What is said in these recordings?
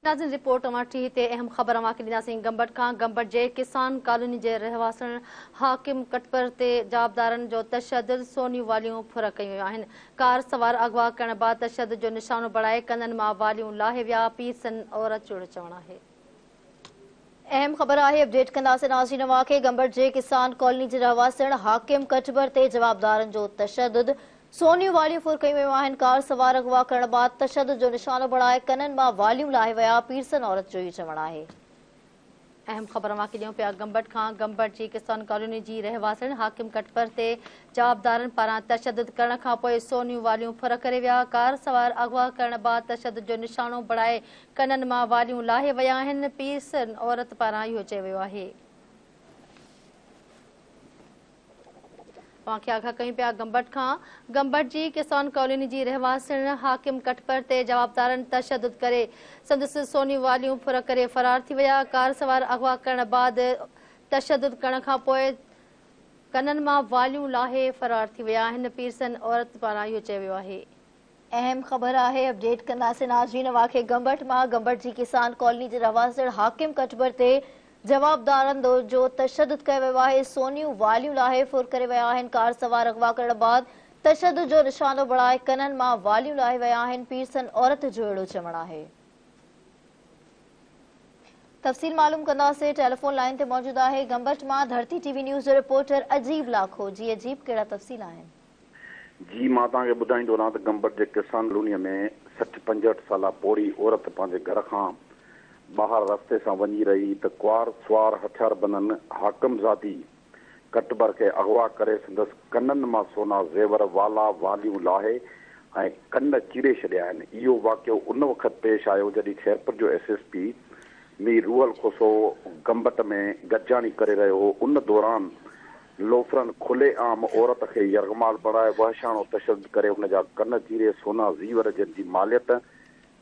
ناظرين رپورٽ اوهان ٽي هتي اهم خبر اوهان کي ڏينداسين گمبٽ کان گمبٽ جي ڪسان ڪالوني جي رهواسڻ حاڪم ڪٽپر تي جوابدارن جو تشدد سونيون واليون ڦر ڪيون ويون آهن ڪار سوار اغوا ڪرڻ بعد تشدد جو نشانو بڻائي ڪنن مان واليون لاهي ويا پيرسن عورت جو چوڻ آهي. اهم خبر آهي اپڊيٽ ڪنداسين ناظرين اوهان کي گمبٽ جي ڪسان ڪالوني جي رهواسڻ حاڪم ڪٽپر تي جوابدارن جو تشدد سونيون واليون ڦر ڪيون ويون آهن، ڪار سوار اغوا ڪرڻ بعد تشدد جو نشانو بڻائي ڪنن مان واليون لاهي ويا، پيرسن عورت جو اهو چوڻ آهي. اهم خبر اوهان کي ڏيون پيا گمبٽ کان گمبٽ جي ڪسان ڪالوني جي رهواسڻ حاڪم ڪٽپر تي جوابدارن پاران تشدد ڪرڻ کانپوء سونيون واليون ڦر ڪري ويا، ڪار سوار اغوا ڪرڻ بعد تشدد جو نشانو بڻائي ڪنن مان واليون لاهي ويا آهن، پيرسن عورت پاران اهو چيو ويو آهي. اوهان کي آگاهه ڪيون پيا گمبٽ کان گمبٽ جي ڪسان ڪالوني جي رهواسڻ حاڪم ڪٽپر تي جوابدارن تشدد ڪري سندس سونيون واليون ڦر ڪري فرار ٿي ويا ڪار سوار اغوا ڪرڻ بعد تشدد ڪرڻ کان پوء ڪنن مان واليون لاهي فرار ٿي ويا آهن پيرسن عورت پاران اهو چيو ويو آهي. اهم خبر آهي اپڊيٽ ڪنداسين ناظرين اوهان کي گمبٽ مان گمبٽ جي ڪسان ڪالوني جي رهواسڻ حاڪم ڪٽبر تي جوابدارن جو تشدد ڪيو ويو آهي سونيون واليون لاهي ڦر ڪري ويا آهن ڪار سوار اغوا ڪرڻ بعد تشدد جو نشانو بڻائي ڪنن مان واليون لاهي ويا آهن پيرسن عورت جو اهڙو چوڻ آهي. تفصيل معلوم ڪنداسين ٽيليفون لائين تي موجود آهي گمبٽ مان ڌرتي ٽي وي نيوز جو رپورٽر عجيب لاکو جي عجيب ڪهڙا تفصيل آهن. جي مان توهان کي ٻڌائيندو رهان ته گمبٽ جي ڪسان ڪالونيء ۾ 60 65 سالا پوڙهي عورت پنهنجي گهر کان ٻاهر رستي سان وڃي رهي ته ڪار سوار هٿياربندن حاڪم زادي ڪٽبر کي اغوا ڪري سندس ڪنن مان سونا زيور، والا، واليون لاهي ۽ ڪن چيري ڇڏيا آهن. اهو واقعو ان وقت پيش آيو جڏهن خيرپور جو S S P Mir Rohal Khoso Gambat ۾ گڏجاڻي ڪري رهيو هو ان دوران لوفرن کلي عام عورت کي يرغمال بڻائي وحشاڻو تشدد ڪري هن جا ڪن چيري سونا زيور جن جي ماليت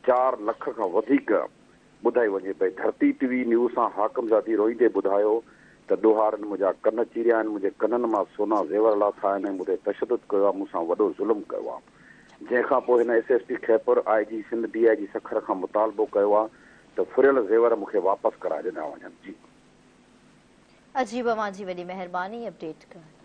چار لک کان وڌيڪ ٻڌائي وڃي پئي. ڌرتي ٽي وي نيوز سان حاڪم زادي روئيندي ٻڌايو ته ڏوهارين منهنجا ڪن چيريا آهن، منهنجي ڪنن مان سونا زيور لاٿا آهن ۽ مون تي تشدد ڪيو آهي، مون سان وڏو ظلم ڪيو آهي. جنهن کان پوء هن S S P Khairpur, I G Sindh, D I G Sukkur کان مطالبو ڪيو آهي ته ڦريل زيور مون کي واپس ڪرائي ڏنا وڃن. جي. عجيب اوهان جي وڏي مهرباني اپڊيٽ ڪرڻ لاء.